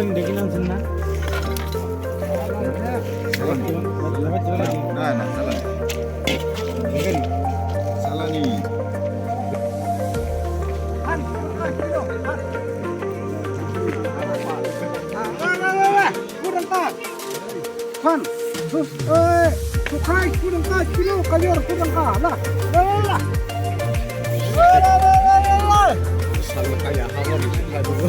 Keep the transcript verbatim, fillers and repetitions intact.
Salani. Na, na, salani. Salani. Kurang tak? Kan, sus, eh, sukai, kurang tak, kilo, kayor, kurang tak, lah, lah, lah, lah. Lah, lah, lah, lah, lah, lah. Selalu kayak apa gitu, aduh.